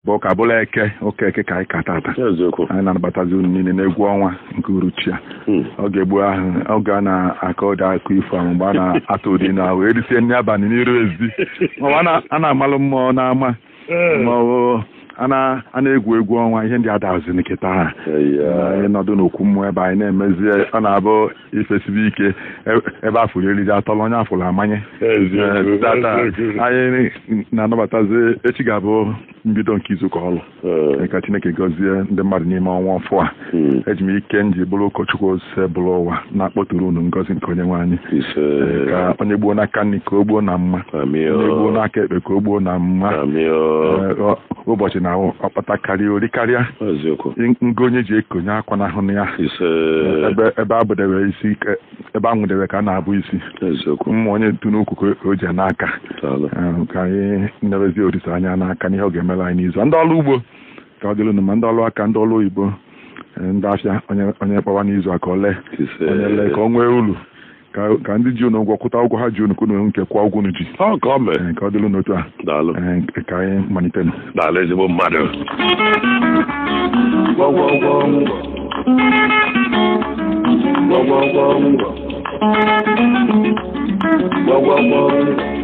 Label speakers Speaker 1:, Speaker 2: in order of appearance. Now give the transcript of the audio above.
Speaker 1: Bụ ụka bụla eke, ụka eke ka anyị ka tata. Anyị na-anabatazi unu niile n'egwu ọnwa nke uruchi a. Oge gboo ahụ, oge a na-akọ ụdị akụ ifo ahụ, mgbe a na-atụ ụdị na ahụ erisie nri abalị n'iru ezi, ma a na-amalụ mmụọ n'ama, ma ọ bụ a na-egwu egwu ọnwa. Ihe ndị adazi nkịta ha, anyị nọdụ n'okwu mmụọ ebe anyị na-emezie, ọ na-abụ ifesibe ike ebe afụrụ eriri atọrọ onye afụrụ amanye. Tata anyị na-anabatazi, echi ga-abụ mbido nke izu ụka ọlụ. Ka Chineke gọzie ndị mmadụ n'ime ọnwa ọfụ a. Eji m ike nji bụrụ ụkọchukwu ose bụrụ ụwa na-akpọtụrụ unu ngọzi nke onye nwe anyị. Ka onye gbuo n'aka nri ka o gbuo na mma, onye gbuo n'aka ekpe ka o gbuo na mma. Ụbọchị na ọkpata karịa ori karịa ngo onye ji ekonye akwa n'ahụ na ya, ebe abụdebe isi, ebe anwụdebe ka a na-abụ isi mma, onye ntu n'ukwu ka o ji n'aka. Ka anyị nerezi Olise anya n'aka n'ihe ọ ga-emere anyị n'izu. Ndị ọrụ ugbo, ka ọ dịrị unu ma ndị ọrụ aka, ndị ọrụ oyibo, ndị afịa, onye kpọwa n'izu a ka ọ lee, onye lee ka ọ nwee uru, ka ndị ji unu ụgwọ kwụta ụgwọ ha ji unu, ka unu nke kwụọ ụgwọ unu ji. Ka ọ dịrị unu otu a. Ka anyị malitenụ.
Speaker 2: Daalụ, ezigbo mmadụ.
Speaker 3: Gwọgwọgwọ ngwọ, gwọgwọgwọ ngwọ, gwọgwọgwọ ngwọ.